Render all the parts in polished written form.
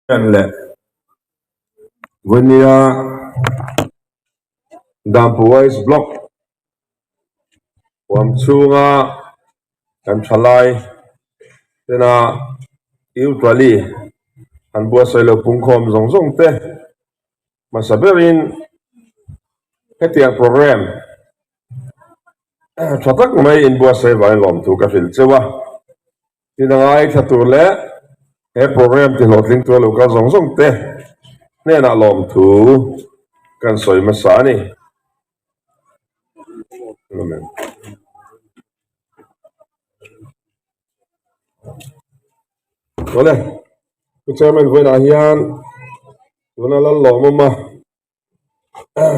Hian leh Vawnia Dampu Wise Block huam chhunga kan thalai tena Youth Rally an buatsaih lo pungkhawm zawng zawng te hmasa berin hetiang program tha tak mai inbuatsaih vangin lawmthu ka hrilh cheu a. Tin a ngaithla tur leh he program ti hlawhtling tura lo kal zawng zawng te hnenah lawmthu kan sawi hmasa a ni. Amen. Awle, Pu Chairman vawiinah hian tuna lal lawmawm a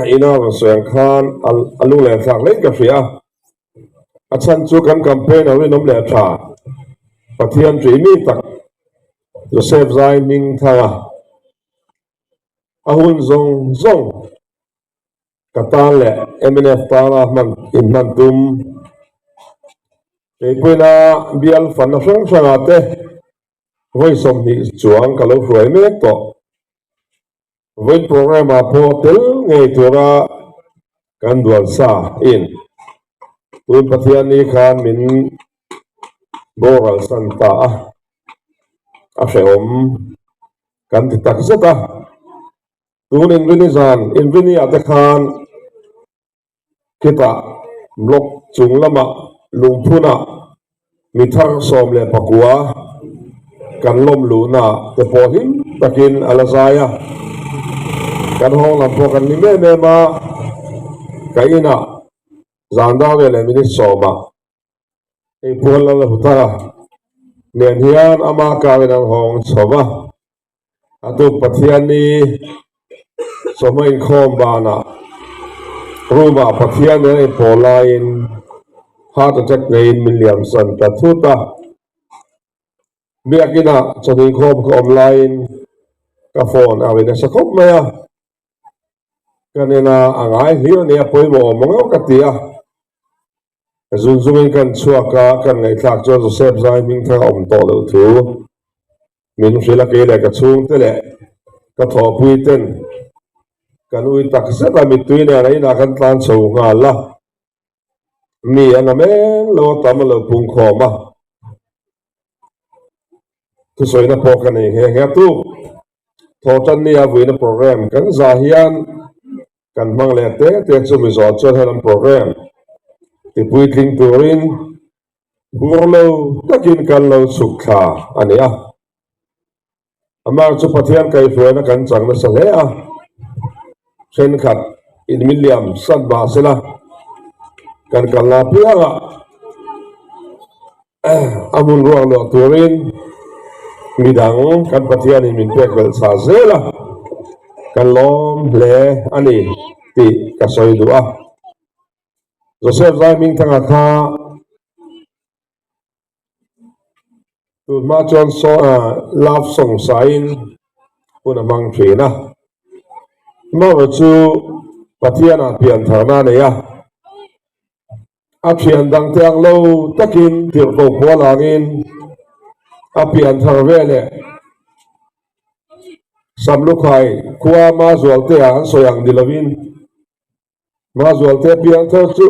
ina rawn sawi ang khan a lunglen thlak hle ka hria a, a chhan chu kan campaign a rinawm leh tha Pathian ṭih mi tak Joseph Zai hming thar a, a hun zawng zawng ka tan leh mnf tana hman inhman tum keipawina bial fanna hrang hrangah te vawi 20 chuang ka lo hruai mek tawh. Vawiin program ah pawh tel ngei tura kan duan sa in tun Pathian ni khan min boral san ta a, a hrehawm kan ti tak zet a, tun inrini zan inrini ah te khan Khitah block chung lamah lungphunah mi thar 19 kan lawm luhna te pawh hlim takin a la zai a. Kan hawng lam pawh kan ni em em a, ka inah zan dar vel leh minute sawmah hei puan la la hu thar a, nen hian ama karin an hawng chho va. A tuk Pathianni chawhma inkhawm banah room ah Pathian nen a inpawl laiin heart attack neiin min liam san ta thut a. Biakinah chawhnu inkhawm ka awm laiin ka phone a ri nasa khawp mai a. Ka nena a ngai hlir a nia pawimawh awm ang ka ti a. Zun zungin kan chhuak a, kan ngaihthlak chuan Joseph zai hming thar a awm tawh loh thu min hrilh a, kei leh ka chhungte leh ka thawhpui ten kan ui tak zet a, mittui nen a inah kan tlan chho nghal a, mi a na meng lo a tam a lo pungkhawm a, thusawina pawh ka nei nghe nghe tuk. Thawhtan nia vuina program kan zah hian Kan hmang leh te te chu Mizo chuan helam program ti puitling turin hur lo takin kan lo chhuk thla a ni a. Amah chu Pathian kaihhruaina kan chang nasa hle a, thenkhat in min liam san mah sela kan kal la piangah a hmun ruak luah turin midang kan Pathianin min pek belh chhah zel a, kan lawm hle a ni tih ka sawi duh a. Joseph Zaimingthanga kha tun hma chuan love song sain hun a hmang thin a, hmangaih chu Pathianah piantharna a nei a. A thian dangte ang lo takin tirhkoh pual angin a pian thar ve leh Samlukhai khua Mazualtea an sawi ang ni lovin Mazualtea pian thar chu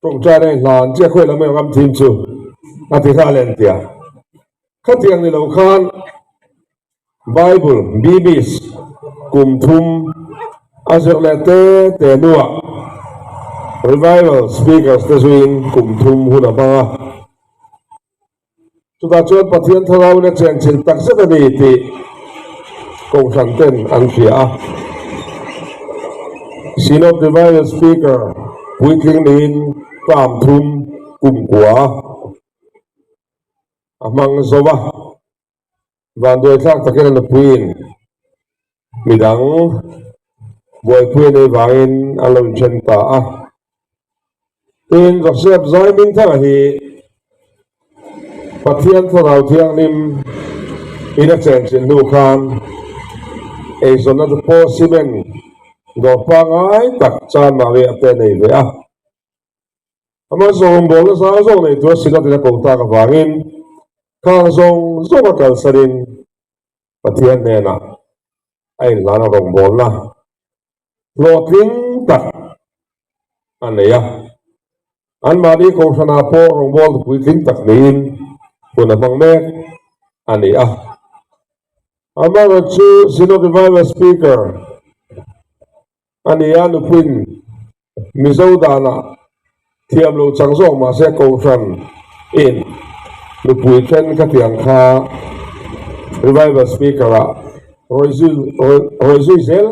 tawngtai reng hlan chiah khawi lam emaw ram thim chu a ti nghal en tia. Khatiang ni lo khan Bible, Bibis, kum thum a zir leh te te hnuah Revival Speakers te zuiin kum thum hun a hmang a. Chutah chuan Pathian Thlarauin a chenchilh tak zet a ni tih Kohhran ten an hria a. Synod Revival Speaker puitling niin term thum kum kua a hmang zo a. Vanduaithlak takin a nupuiin midang buaipui a nei vangin an lo inthen ta a. Tin, Joseph Zaimingthanga hi Pathian Thlarau Thianghlim in a chenchilh hnu khan eizawnna te pawh cement dawr pangngai tak Chanmari-ah te a nei ve a. Amah zawng bawlna zau zawk nei tura Synod-in a ko tak avangin. Khang zawng zawng a kalsanin Pathian hnenah a inhlan a rawngbawlna hlawhtling tak a nei a. Anmahni Kohhranah pawh rawngbawltu puitling tak niin hun a hmang mek a ni a. Amaherawhchu Synod Revival Speaker a ni a, nupuiin Mizo danah thiam lo chang zawk mah se Kohhran in nupui then ka ti ang kha Revival Speaker ah rawi zui zel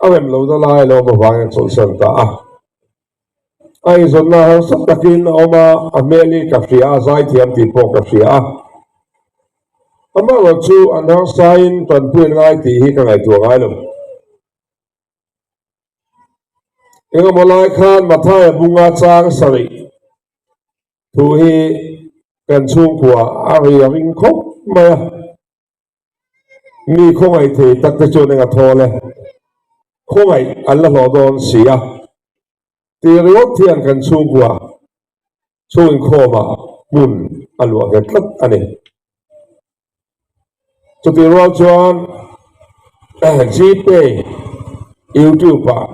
a rem lo na lai a lo awm avangin a chawlhsan ta a. A inzawnna harsa takin a awm a, a hmel hi ka hria a, zaithiam tih pawh ka hria a. Amaherawhchu an harsain tanpui an ngai tih hi ka ngaihtuah ngai lo. Engemaw lai khan Mathaia bunga chang sarih thu hi kan chhungkua a ri a ring khawp mai a. Mi khawngaih thei tak te chuan eng a thawl e, khawngaih an la hlawh dawn si a tih ringawt hian kan chhungkua chhung inkhawmah hmun a luah ve tlat a ni. Chutih rual chuan Gpay, YouTube ah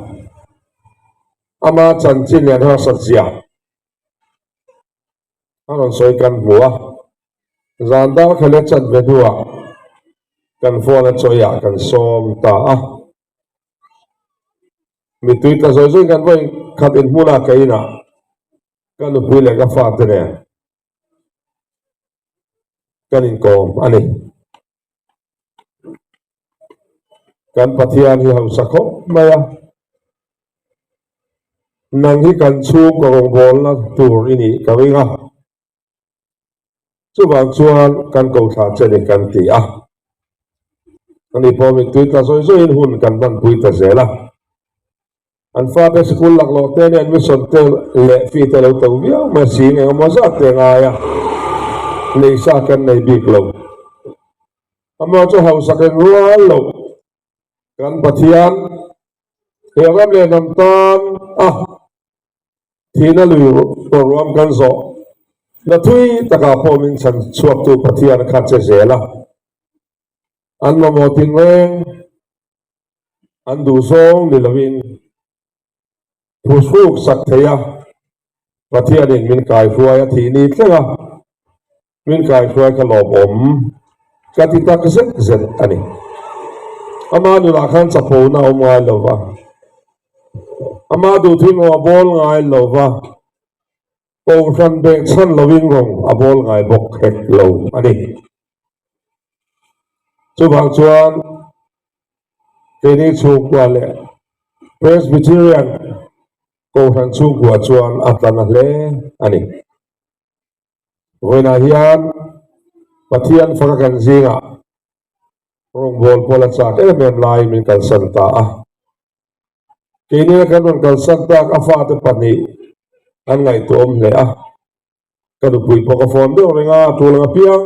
ama chanchin leh an harsat zia a rawn sawi kan hmu a, zan dar khelh e chat ve hnuah kan phone a chawiah kan sawm ta a. Mittui tla zawi zawiin kan vawi khat inhmunah ka inah ka nupui leh ka fate nen kan inkawm a ni. Kan Pathian hi hausa khawp mai a, nang hi kan chhungkaw rawngbawlna tur i nih ka ring a, chuvang chuan kan ko thla che ni kan ti a. Ani pawh mittui tla zawi zawiin hun kan hmanpui ta zel a. An fate sikul laklawh te nen mission te leh fee te lo to viau mai si eng emaw zat te ngai a, nei sa kan nei bik lo. Amaw chu hausak in rual lo kan Pathian he ram leh hnam tan a thihna lui ruam kan zawh na thui takah pawh min chhan chhuaktu Pathian kha che zel a, an mamawh tinreng. An duh zawng ni loin phuhruk sak thei a, Pathianin min kaihruai a thih ni thleng a, min kaihruai kha lawmawm ka ti tak zet zet a ni. Ama nunah khan chaphona a awm ngai lo va, ama duhthin rawng a bawl ngai lo va, Kohhran behchhan loin rawng a bawl ngai bawk hek lo a ni. Chuvang chuan keini chhungkua leh Presbyterian Kohhran chhungkua chuan a tla na hle a ni. Vawiinah hian Pathian faka kan zingah rawngbâwl pawl a châk em em laiin min kalsan ta a. Keini kan rawn kalsan tak a fate pahnih an ngaihtuahawm hle a. Ka nupui pawh ka phone deuh reng a, tul ang apiang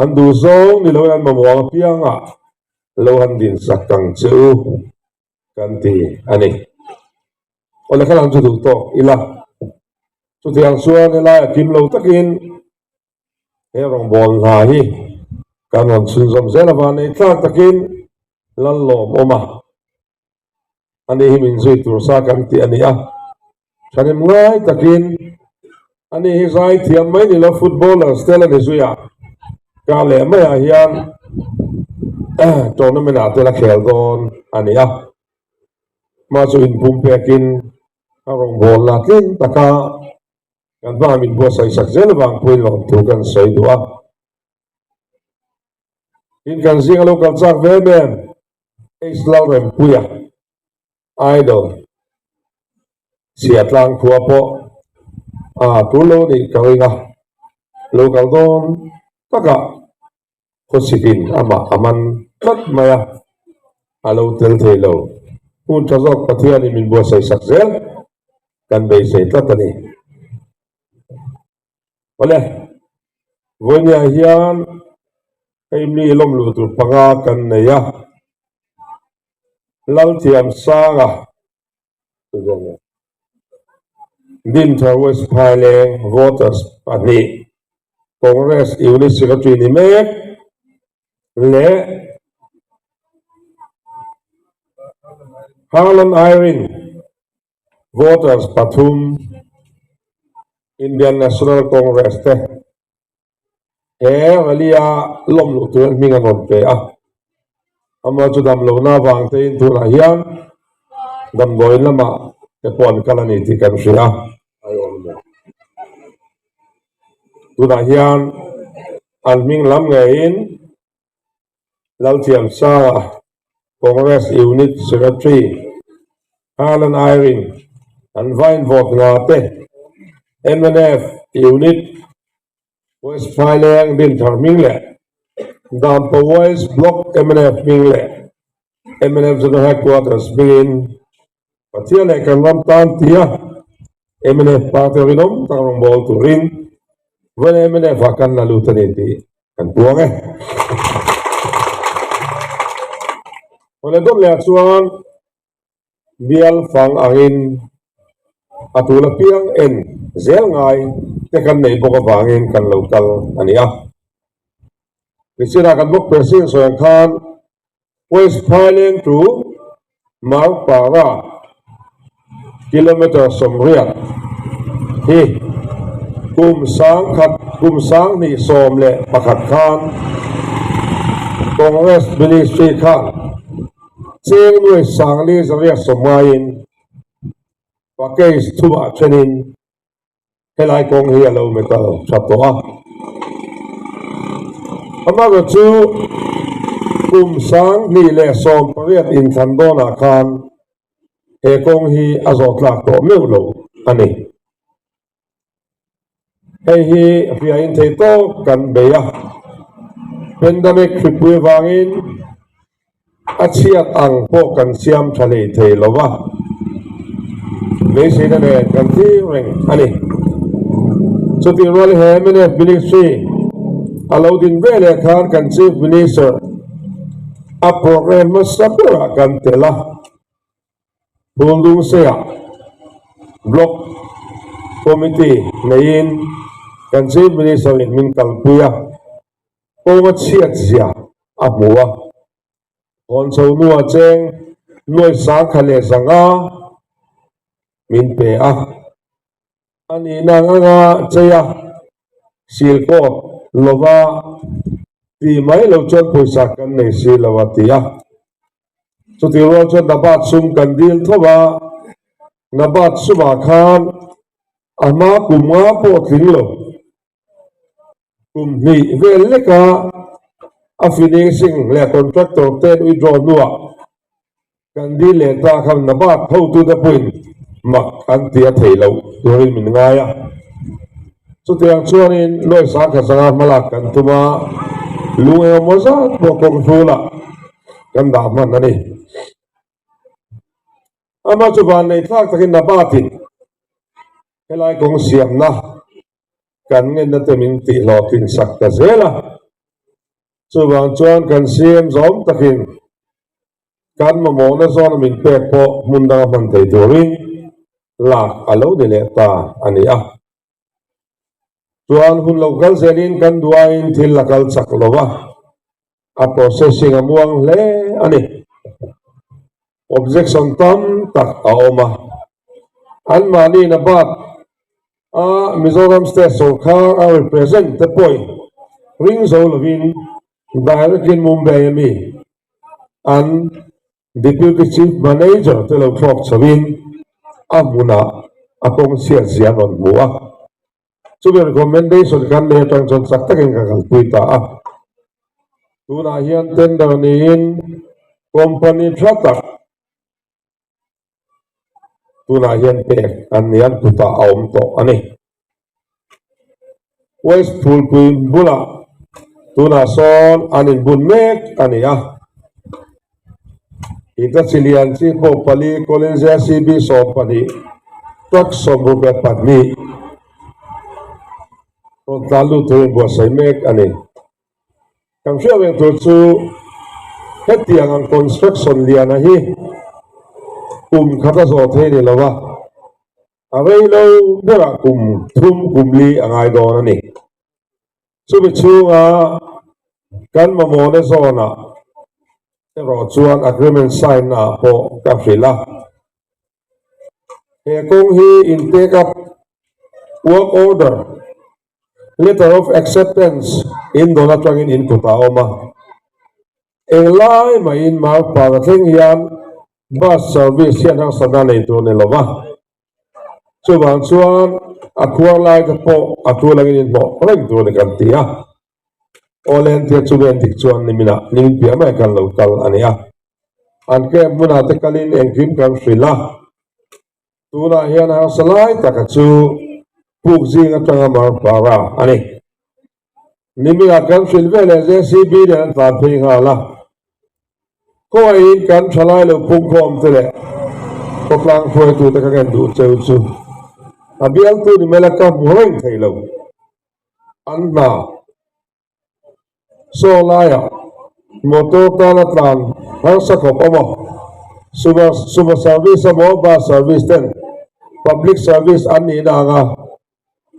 an duh zawng ni loin an mamawh ang apiangah lo han din sak ang che u kan ti a ni. Awle kha lam chu duh tawk ila. Chutiang chuan helai a kim lo takin he rawngbâwl hna hi kan rawn chhunzawm zel avang nei tlak takin Lallawm awm a. Ani hi min zui tur sa kan tih a ni a, thahnem ngai takin ani hi zai thiam mai ni lo footballers te la ni zui a, kar leh maiah hian tournament ah te la khel dawn a ni a, hma chu inpum pekin a rawngbâwl la tling taka kan hmaah min buatsaih sak zel avang pawhin lawmthu kan sawi duh a. Tin kan zinga lo kal chak ve em em H Lalrempuia Idol chhia tlang khua pawh a tul lo nih ka ring a, lo kal dawn takah khawchhikin amah a man tlat mai a, a lo tel thei lo. Hun tha zawk Pathianin min buatsaih sak zel kan beisei tlat a ni. Awle, vawinia hian hei mi lawm luh tur panga kan nei a, Lalthiamsanga, Dinthar West Phaileng voters pahnih. Congress Unit Secretary ni mek leh Harlan Irene voters pathum Indian National Congress te he rally-a lawm luh turin hming an rawn pe a. Amah chu damlohna avang tein tunah hian damdawiin lamah te pawh an kal a ni tih kan hria. Tunah hian an hming lam ngeiin Lalthiamsanga Congress Unit Secretary Harlan Irene an vain vote nga te mnf Unit West Phaileng Dinthar hming leh Dampa West Block mnf hming leh mnf General Headquarters hmingin Pathian leh kan ram tan tia mnf party rinawm tak rawngbâwl turin vawiin mnf ah kan la lut a ni tih kan puang e. Hawleh dawt leh ah chuan bial fang angin a tul apiang en zel ngai te kan neih bawk avangin kan lo kal a ni a. Nichina kan bawk president sawi ang khan West Phaileng to Marpara kilometre 80 hi kum 1000 kum 2011 khan Congress Ministry khan cheng nuai 4390 in package thumah thenin Helai kawng hi a lo metal tha tawh a, amaherawh chu kum 2018 inthlan dawnah khan he kawng hi a zawh tlak tawh meuh lo a ni. Hei hi hriain thei tawk kan bei a, pandemic hripui avangin A chhiat ang pawh kan siam tha hlei thei lo va, beiseina nen kan thlir reng a ni. Chutih rual he mnf Ministry a lo din ve leh khan kan Chief Minister a programme hmasa berah kan tel a, Buldungseia Block Committee neiin kan Chief Minister in min kalpui a. Kawnga chhiat zia a hmu a, hawn chho hnua cheng nuai 1005 min pe a, a nihna ang anga chei a, sil kawt lova ti mai lo chuan pawisa kan nei si lo a ti a. Chutih rual chuan Nabat sum kan dil tho a, Nabat sumah khan a hma kum nga pawh tling lo. Kum hnih vel leka a finishing leh contractor ten withdraw hnuah kan dil leh ta khan Nabat hotute pawhin mak an ti a theih loh turin min ngai a. Chutiang chuanin nuai 1005 hmalak kan tum a, lung engemaw zat pawh kawng hlulah kan dah hman a ni. Amah chu vannei thlak takin Nabatin helai kawng siamna kan ngenna te min tihhlawhtlin sak ta zel a, chuvang chuan kan CM zawm takin kan mamawhna zawna min pek pawh hmun danga hman thei turin lak a lo ni leh ta a ni a. Chuan hun lo kal zelin kan duaiin thil a kal chak lo va, a processing a muang hle a ni. Objection tam tak a awm a, anmahniin a bat a Mizoram State sawrkar a represent te pawhin ring zo lovin direct in Mumbai ami an Deputy Chief Manager te lo thlawk chhoin a hmunah a kawng chhiat zia an rawn hmu a. Chumi recommendation kan nei atang chuan chak takin ka kalpui ta a. Tunah hian tender niin company tha tak tunah hian pek an ni an kutah a awm tawh a ni. West Phulpui bulah tunah sawn an inbun mek a ni a. Ita chi lian chi pawh pali Collins JCB 12 truck 62 rawn tlan lut turin buatsaih mek a ni. Kan hriat reng tur chu hetiang ang construction liana hi kum khat a zawh thei ni lo va, a rei lo berah kum thum kum li a ngai dawn a ni. Chumi chhunga kan mamawhna zawnah erawh chuan agreement sign na ah pawh ka hrilh a. He kawng hi in take up work order, letter of acceptance in dawn atangin in kutah a awm a. Englai mahin Marpara thleng hian bus service hian harsatna nei tur ni lova, chuvang chuan a khuar lai te pawh a tul angin inhlawh reng tur ni kan ti a. Awle an tia chumi an dik chuan niminah nimin piah mai kan lo kal a ni a. An camp hmunah te kalin engkim kan hrilh a. Tunah hian harsa lai taka chu puk zing atanga Marpara a ni. Nimina kan hrilh ve leh JCB nen an tlan phei nghal a. Kawngaihin kan thalai lo pungkhawm te leh khawtlang hruaitute ka ngen duh cheu chu a bialtu ni mela ka hmu reng thei lo. An hna saw laiah motor tana tlan harsa khawp awm a, Sumo service emaw bus service ten public service an nihna anga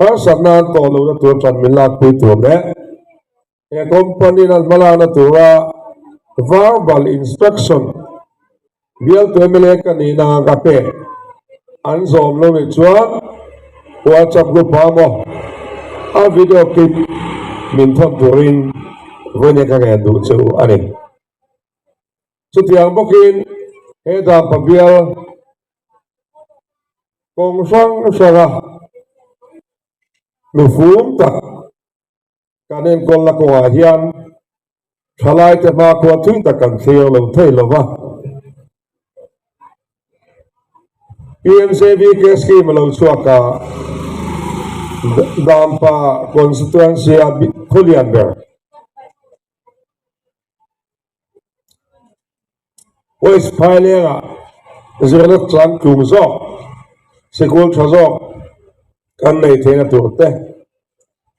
Harsatna an tawh lohna tur tan min lakpui tur leh he company in an hmalakna tura verbal instruction bialtu mla ka nihna ang ka pek an zawm lo nih chuan WhatsApp group ah maw a video clip min thawn turin vawiin ka ngen duh chu a ni. Chutiang bawkin he Dampa bial Kawng hrang hranga nufum tak kan enkawlna kawngah hian thalaite hmakhua thui tak kan thlir lo thei lo va. PMJVK scheme a lo chhuak a, Dampa constituency a khulian ber. West Phailengah zirna chang tlung zawk, sikul tha zawk kan nei theihna tur te,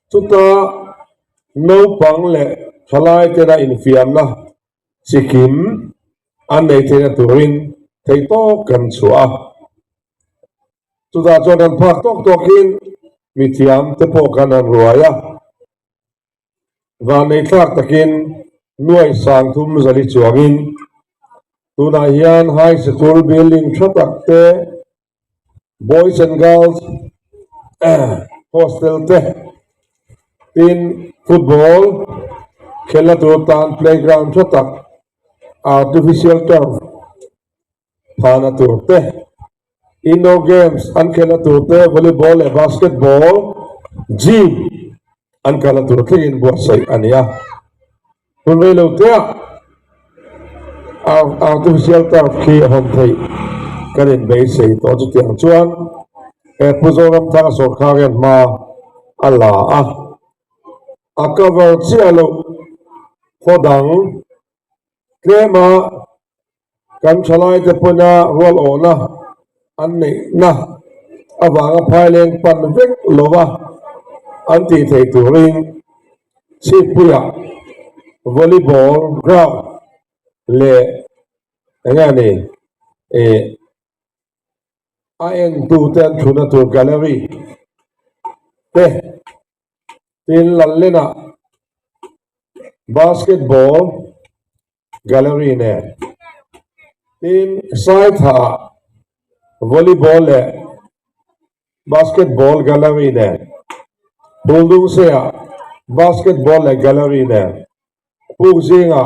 chuta naupang leh thalai tena infiamna chikim an nei theihna turin theihtawk kan chhuah a. Chutah chuan kan phak tawk tawkin mithiam te pawh kan han ruai a. Vanneihthlak takin nuai 3000 chuangin tunah hian high sikul building tha tak te, boys and girls hostel te, tin football khelna tur tan playground tha tak artificial turf phahna tur te, indoor games an khelna tur te, volleyball leh basketball gym an kalna tur thlengin buatsaih a ni a. Hun rei lo te ah artificial turf khi a hawn theih kan inbeisei tawh chutiang chuan he Pu Zoramthanga sawrkar hian hma a la a, a cover chiah loh khaw dang tlema Kan thalaite pawna rual awhna an neihna avanga phaileng pan vek lova an tih theih turin Chhippuiah volleyball ground leh eng nge ni ih a entute an thuna tur gallery te tin Lallenah basketball Gallery nen tin Saitha volleyball leh basketball gallery nen Buldungseia basketball leh gallery nen Pukzinga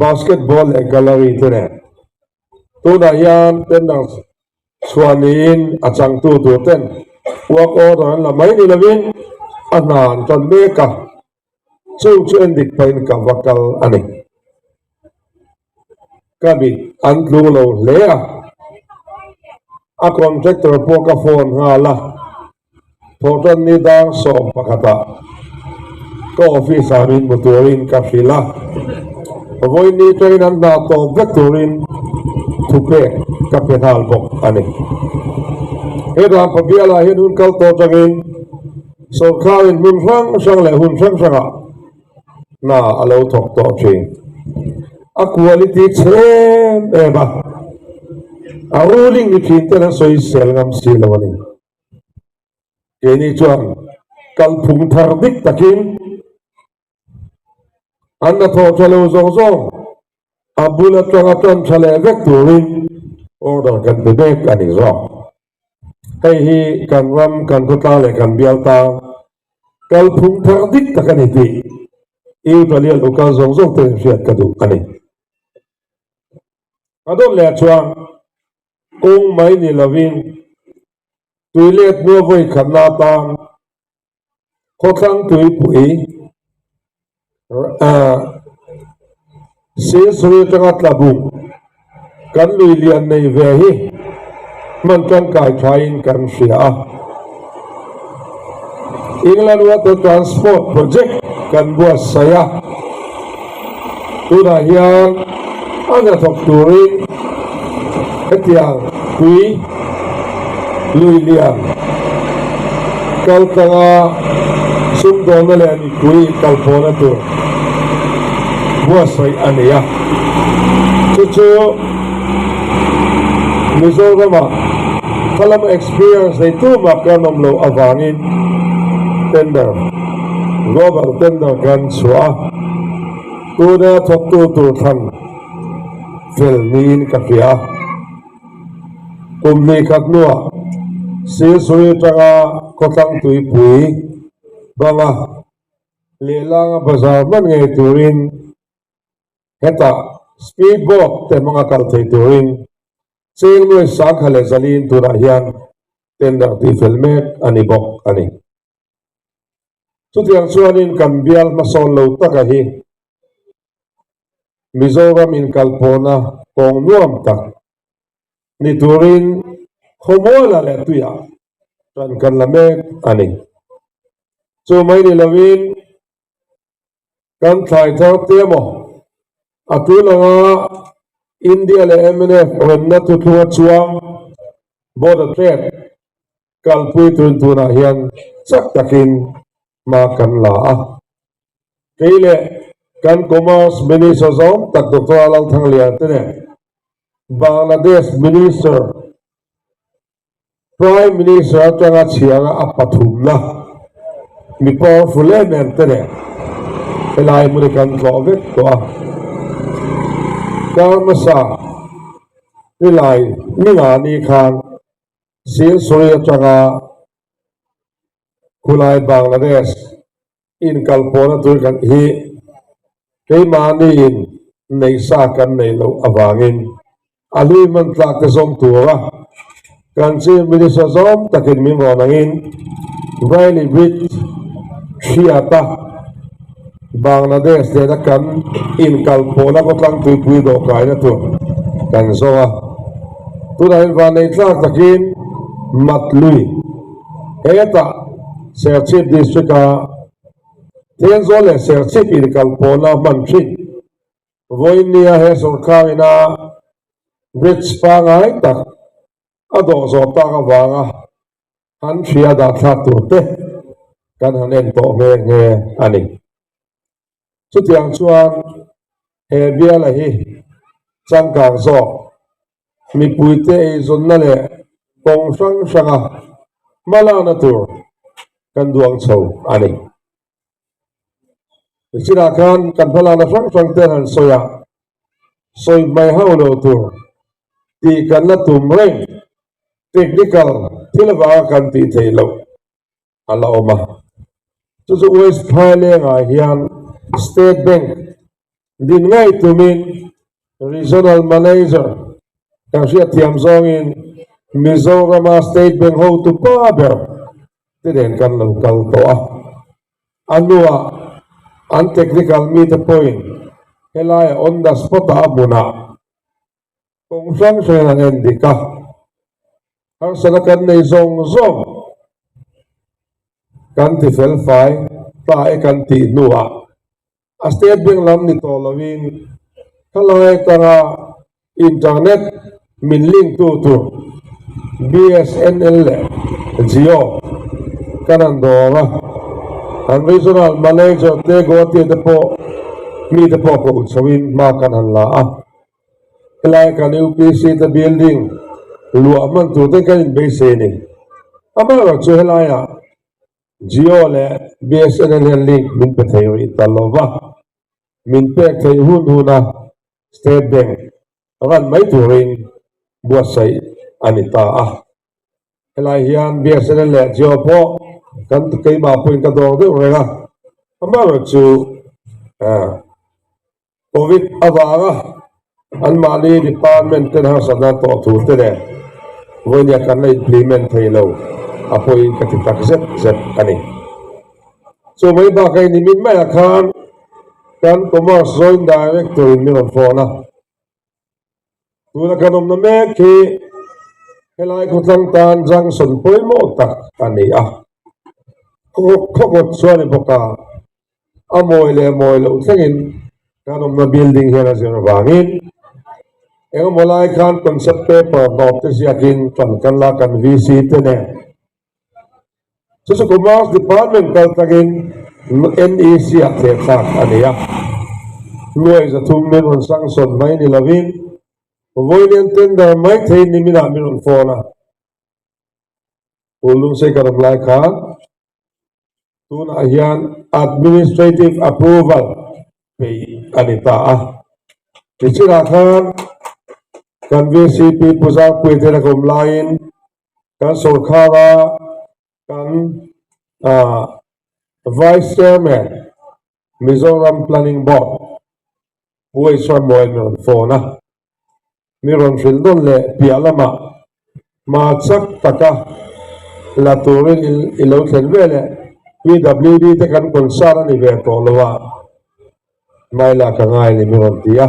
basketball leh gallery te nen tunah hian tender chhuah niin a changtu tur ten work order an la mai ni lovin a hna an tan mek a. Chung chu en dik pahin ka va kal a ni. Ka mit an tlung lo hle a, a contractor pawh ka phone nghal a, Thawhtanni dang 11 ah ka office ah min hmu turin ka hrilh a, vawiin train an hna tawp vek turin thupek ka pe nghal bawk a ni. He Rampa bialah hian hun kal tawh atangin Sawrkarin hmun hrang hrang leh hun hrang hrangah hna a lo thawk tawh thin. A quality chhe em em a, a ruling ni thin ten an sawi sel ngam si lo a ni. Keini chuan Kalphung thar dik takin an hnathawh tha lo zawng zawng a bul atanga tan tha leh vek turin order kan pe mek a ni zawk. Hei hi kan ram, kan khawtlang leh kan bial tang kalphung thar dik tak a ni tih Italian ukal zawng zawng te hriat ka duh a ni. A dawt leh chuan kawng mai ni lovin tui let hnu a vawi khatna atan khawthlang tuipui Silsuri atanga tla buk kan lui lian nei ve hi hman tangkai thain kan hria a. England Water Transport Project kan buatsaih a, tunah hian a hnathawk turin hetiang tui lui lian kaltlanga sumdawnna leh mipui kalpawhna tur buatsaih a ni a, chu chu Mizoramah khalam experience nei tumah kan awm loh avangin tender, global tender kan chhuah a, tuna thawktu tur thlan fel niin ka hria a. Kum hnih khat hnuah Silsuri atanga khawthlang tuipui banga lehlanga bazar hman ngei turin hetah speed boat te hmanga kal thei turin cheng nuai sangkha leh zalin tunah hian tender tihfel mek a ni bawk a ni. Chutiang chuanin kan bial hmasawn lo taka hi Mizoram inkalpawhna kawng nuam tak ni turin khawmuala leh tuiah tan kan la mek a ni. Chu mai ni lovin kan thlai thar te emaw a tul anga India leh mnf remna thuthlunga chuang border trade kalpui tun tunah hian chak takin hma kan la a. Kei leh kan Commerce Minister zawng tak Doctor Lalthanglian te nen Bangladesh Minister Prime Minister atanga chhianga a pathumna mi powerful em em te nen helai hmun hi kan tlawh vek tawh a. Kar hmasa nilai ninga ni khan Silsuri atanga khulai Bangladesh inkalpawhna tur kan hi keimahniin neihsa kan neih loh avangin a hlui hman tlak te zawm tura kan Chief Minister zawm takin min rawn angin Braille Bridge hriata Bangladesh nena kan inkalpawhna khawtlang tuipui dawhkaina tur kan zawng a. Tunah hian vanneih tlak takin Matlui hetah Serchhip District-a Thenzawl leh Serchhip inkalpawhna hman thin vawiin nia he sawrkar ina bridge pangngai tak a dawh zawh tak avanga an hria dah thlak tur te kan han en tawh nghe nghe a ni. Chutiang chuan he biala hi changkang zawk mipuite eizawnna leh kawng hrang hranga hmalakna tur kan duang chho a ni. Chinah khan kan hmalakna hrang hrang te han sawi a, sawi hmai hauh lo tur tih kan la tum reng, technical thil avanga kan tih theih loh a la awm a. Chu chu West Phailengah hian State Bank din ngei tumin Regional Manager kan hriatthiam zawngin Mizorama State Bank hotu pa ber te nen kan lo kal tawh a. A hnuah an technical mite pawhin helaia on the spot-ah a hmunah kawng hrang hrangin an en dik a, harsatna kan nei zawng zawng kan ti fel fai ta e kan tih hnuah a State Bank lam ni tawh lovin khalai atanga internet min link tu tur BSNL leh Jio kan han dawr a, an Regional Manager te Guwahati te pawh mi te pawh koh chhoin hma kan han la a. Helai kan UPC te building luah hman tur te kan inbeisei a ni. Amaherawhchu helaiah. Jio leh BSNL hian link min pe thei rih ta lo va, min pek theih hun huna State Bank ran mai turin buatsaih a ni ta a. Helai hian BSNL leh Jio pawh kan keimah pawhin ka dawr deuh reng a, amaherawhchu Covid avanga anmahni department ten harsatna tawh tur te leh vawinia kan la implement thei lo a pawhin ka ti tak zet zet a ni. Chu mai bakah in nimin maiah khan kan Commerce Joint Director in min rawn phone a, tuna kan awmna mek hi helai khawtlang tan junction pawimawh tak a ni a, khawkawt chuan i bawk a. A mawi leh mawi loh thlengin kan awmna building hian a zir avangin engemaw lai khan concept paper hnawp te ziakin kan kal a, kan VC te nen. Chu chu Commerce Department kal takin NEC ah thleh thlak a ni a. Nuai 300 min rawn sanction mai ni lovin vawiin tender mai theiin niminah min rawn phone a. Ulungsei kan awm lai khan Tunah hian administrative approval peih a ni ta a. Tichinah khan kan VCP Pu Zangpuii te la awm laiin kan sorkara kan Vice Chairman Mizoram Planning Board Pu Eiswar Mawian min rawn phone a. Mi rawn hrilh nawn leh piah lamah hma chak taka la turin i lo thlen ve leh PWD te kan concern a ni ve tawh lo a, hmaila ka ngai ni mi rawn ti a.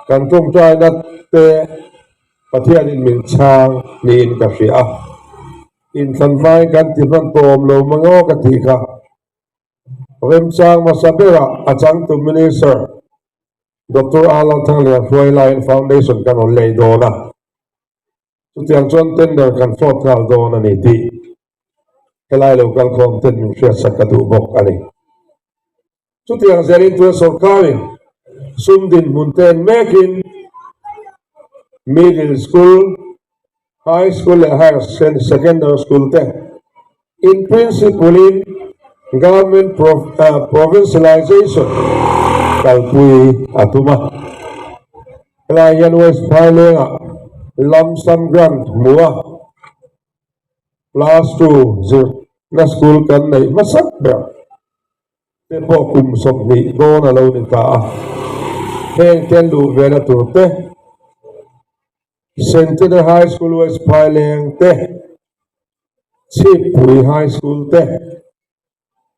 Kan tawngtaina te Pathianin min chhang niin ka hria a, inthlan hmain kan ti hman tawh awm lo mang aw ka tih kha. Remchang hmasa berah a changtu Minister Doctor A Lalthanglian hruai laiin foundation kan rawn lei dawn a, chutiang chuan tender kan fawt nghal dawn a ni tih helai lo kalkhawm ten min hriatsak ka duh bawk a ni. Chutiang zelin tuna sorkarin sum dinhmun te en mekin middle school, high school leh higher secondary school te in principle in government provincialization kalpui a tum a. Helai hian West Phailengah lump sum grant hmu a, class 2 zirna school kan neih hmasak ber te pawh kum 20 dawn a lo ni ta a, heng te an luh vena tur te, Centenary High School West Phaileng te, Chhippui High School te,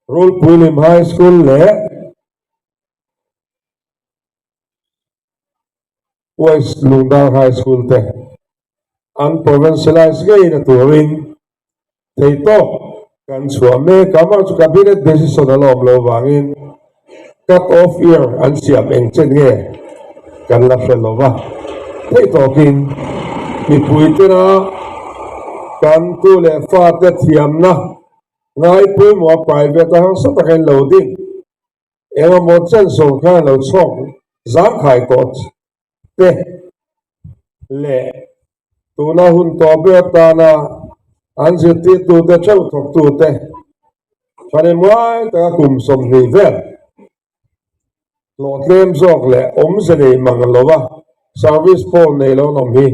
Rulpuilim High School leh West Lungdar High School te an provincialize ngeina turin theihtawp kan chhuah mek a, amah chu Cabinet decision a la awm lo vangin cut off year an siam eng chen nge kan la hre lo va, theihtawkin mipui tena kan tu leh fate thiamna ngai pawimawh a private a harsa taka in lo ding engemaw chen sawrkar lo chhuak zangkhai tawh te leh tuna hun tawh ber atana an zirtirtute theuh thawktute fahnemngai taka kum 20 vel hlawhtlem zawk leh awmze nei mang lova service pawh nei lo an awm hi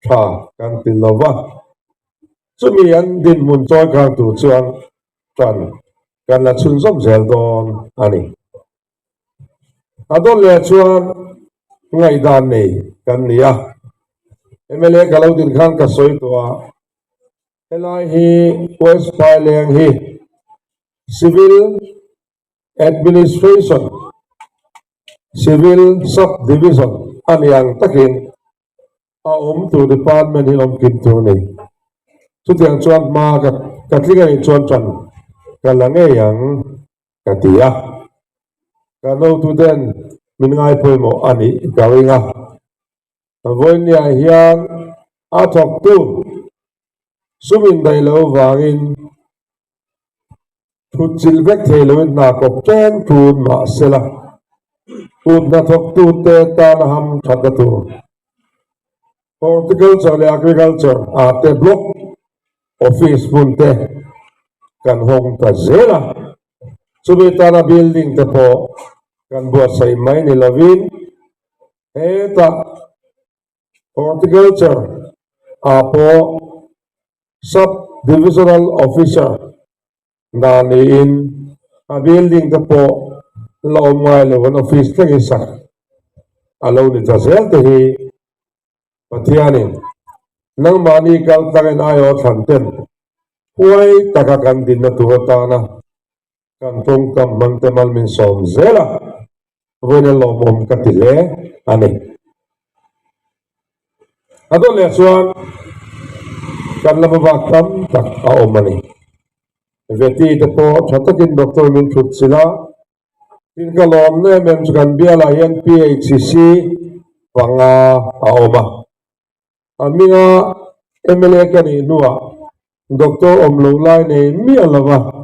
tha kan ti lova, chumi an dinhmun chawi kang tur chuan tan kan la chhunzawm zel dawn a ni. A dawn leh chuan ngaihdan nei kan ni a, mla ka lo din khan ka sawi tawh a, helai hi West Phaileng hi Civil Administration, Civil Sub Division a ni ang takin a awm tur department hi awm kim tur a ni. Chutiang chuan hma ka tling a nih chuan tan ka la ngei ang. Ka ti a, ka notuten min ngai pawimawh a nih ka ring a. Vawinia hian a thawktu sum indaih loh vangin thutchilh vek thei loin hna kawp ṭeng ṭun mah sela, kut hnathawktute tana ham ṭhatna tur Horticulture leh Agriculture ah te Block Office hmun te. kan hawng ta zel a, chumi tana building te pawh kan buatsaih mai ni lovin hetah horticulture ah pawh Sub Divisional Officer hna niin a building te pawh la awm ngai lo an office thlengin sak a lo ni ta zel te hi Pathianin nangmahni kal tlangin aiawh thlan ten huai taka kan dinna tur atana kan tawngkam hmang te mal min sawm zel a, vawiin a lawmawm ka ti hle a ni. A dawt leh chuan kan lama bak tam tak a awm a ni. Veti te pawh tha takin doctor min thut chilh a, tin ka lawmna em em chu kan bialah hian PHC panga a awm a. A hminga mla ka nih hnuah doctor awm loh lai nei miah lova.